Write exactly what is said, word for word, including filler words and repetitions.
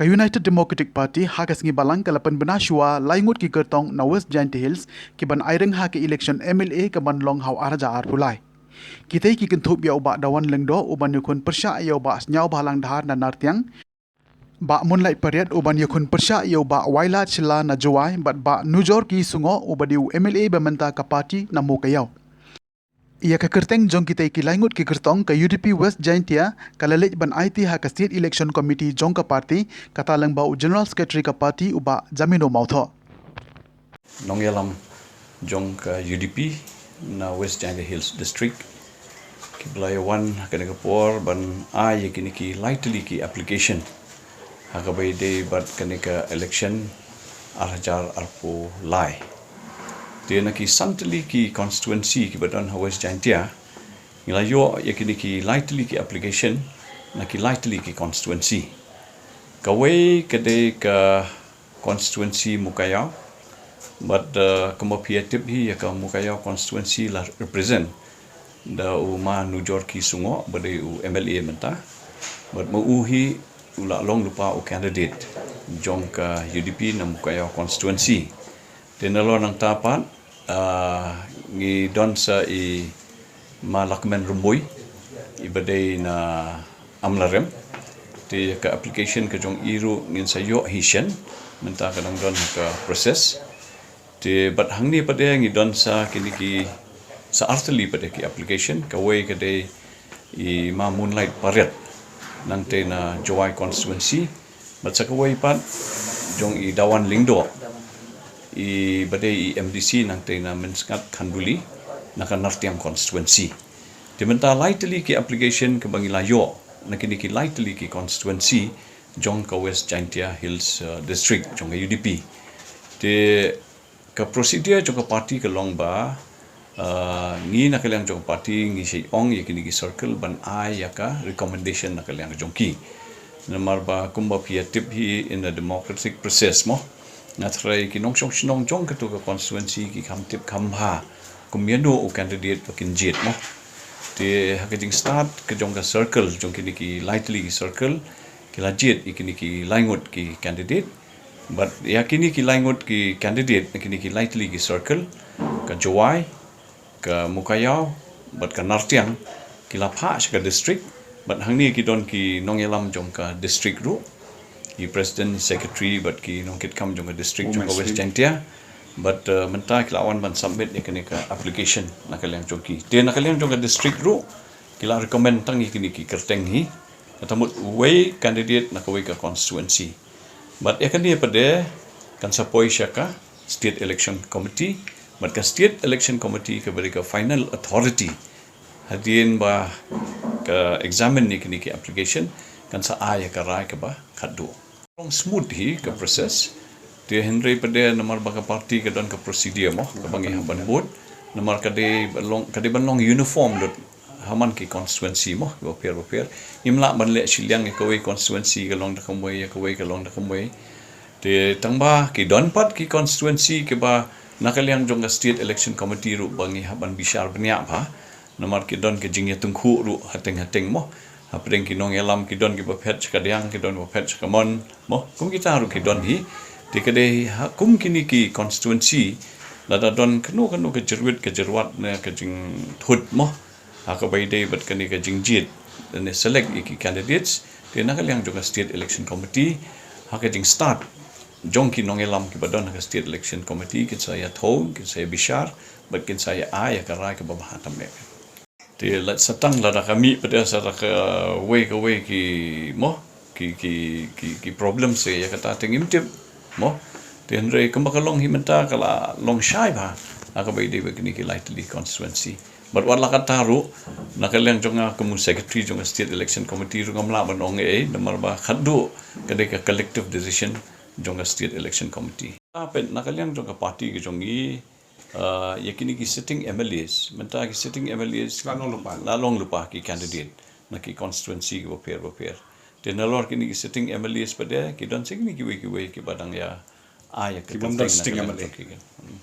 United Democratic Party ha ka sngi Balang ka la pynbna shuwa lai ngut ki kyrtong na West Jaintia Hills ki ban aireng ha ka election M L A ka ban long ha u ar hajar arphew lai. Kitei ki kynthup ïa u Bah Dawan Lyngdoh u ban ïakhun pyrshah ïa u Bah Sniawbhalang Dhar na Nartiang, Bah Moonlight Pariat u ban ïakhun pyrshah ïa u Bah Wailadshila na Jowai, bad Bah Nujorki Sungok u ba dei u M L A ba mynta ka party na Mowkaiaw. Ïa ka kyrteng jong kitei ki lai ngut ki kyrtong ka U D P West Jaintia ka la leit ban aiti ha ka State Election Committee jong ka party, kata lyngba u General Secretary ka party u Bah Jamino Mawthoh. Nongïalam jong ka U D P na West Jaintia Hills District ki ba la ïa wan ha kane ka por ban ai ïa kine ki lai tylli ki application ha kaba ïadei bad kane ka election ar hajar arphew lai. Te na ki san tylli ki constituency ki ba don ha West Jaintia ngi la ïoh ïa kine ki lai tylli ki application na ki lai tylli ki constituency. Kawei ka dei ka constituency Mowkaiaw. Bad, uh, kumba phi ïa tip hi ïa ka Mowkaiaw constituency la represent da u Ma Nujorki Sungok ba dei u M L A mynta. Bad ma u hi u la long lypa u candidate jong ka U D P na Mowkaiaw constituency. Te nalor nangta pat, ah, ngi don sa i Ma Lakmen Rymbui i ba dei na Amlarem. Te ka application ka jong i ruh ngin sa ïoh hi shen, mynta ka dang don ka process. Te bad hangne pat de ngi don sa kine ki sa ar tylli pat de ki application, kawei ka dei i Ma Moonlight Pariat nangtei na Jowai constituency. Bad sa kawei pat jong i Dawan Lyngdoh i ba dei i M D C nangtei na Mynsngat Khanduli na ka Nartiang constituency. Te mynta lai tylli ki application kaba ngi la ïoh na kine ki lai tylli ki constituency jong ka West Jaintia Hills, uh, District jong ka U D P. Te ka procedure jong ka party ka long ba, ah, ngi na ka liang jong ka party ngi sa ong ïa kine ki circle ban ai ïa ka recommendation na ka liang jong ki. Namar ba kumba phi ïa tip hi in a democratic process mo. Nga tharai ki nongshong shnong jong katu ka constituency ki kham tip kham bha kum ïano u candidate ba kin jied mo. Te ha ka jingstad ka jong ka circle jong kine ki lai tylli ki circle ki la jied ïa kine ki lai ngut ki candidate. Bad ïa kine ki lai ngut ki candidate na kine ki lai tylli ki circle, ka Jowai, ka Mowkaiaw bad ka Nartiang ki la phah sha ka district. Bad hangne ki don ki nongïalam jong ka district ruh, ki president, secretary bad ki nongkitkam jong ka district jong ka West Jaintia. Bad, uh, mynta ki la wan ban submit ïa kane ka application na ka liang jong ki. Te na ka liang jong ka district ruh ki la recommend tang ïa kine ki kyrteng hi, kata mut uwei candidate na kawei ka constituency. Bad ïa kane pat de kan sa poi sha ka State Election Committee. Bad ka State Election Committee kaba dei ka final authority hadien ba ka examine ïa kine ki application kan sa ai ïa ka rai kaba khatduh. Long smooth hi ka process. Te hynrei pat de namar ba ka party ka don ka procedure mo kaba ngi hap ban bud. Namar ka dei ban long, ka dei ban long uniform lut ha man ki constituency mo, bapher bapher. Ngim lah ban leh shiliang ïa kawei constituency ka long da kumwei, ïa kawei ka long da kumwei. Te tang ba ki don pat ki constituency kiba na ka liang jong ka State Election Committee ruh ba ngi hap ban bishar bniah bha. Namar ki don ka jingïatyngkhuh ruh hateng hateng mo. Hapdeng ki nongïalam ki don kiba phet sha ka diang, ki don kiba phet sha ka mon mo. Kum kita ruh ki don hi. Te ka dei ha kum kine ki constituency lada don kano kano ka jyrwit ka jyrwat ne ka jingthut mo. Ha kaba ïadei bad kane ka jingjied ne select ïa ki candidates, te na ka liang jong ka State Election Committee, ha ka jingstad jong ki nongïalam kiba don ha ka State Election Committee, kin sa ïathuh, kin sa ïabishar bad kin sa ïa ai ïa ka rai kaba bha tam eh. Te lada sa tang lada ka mih pat de sa da kawei kawei ki mo, ki, ki, ki, ki problem se ïa kata te ngim tip mo. Te hynrei kumba ka long hi mynta ka la long shai bha ha kaba ïadei bad kine ki lai tylli constituency. Bad wat la katta ruh na ka liang jong nga kum u secretary jong ka State Election Committee ruh ngam lah ban ong ei, namar ba khatduh ka dei ka collective decision jong ka State Election Committee. Te pat na ka liang jong ka party ka jong ngi, uh, ïa kine ki sitting M L As, mynta ki sitting M L As la long lypa, la long lypa ki candidate na ki constituency kiba pher bapher. Te nalor kine ki sitting M L As pat de ki don sa kine kiwei kiwei kiba dang ïa ai ïa ka kyrteng na ka liang jong ki. Hmm.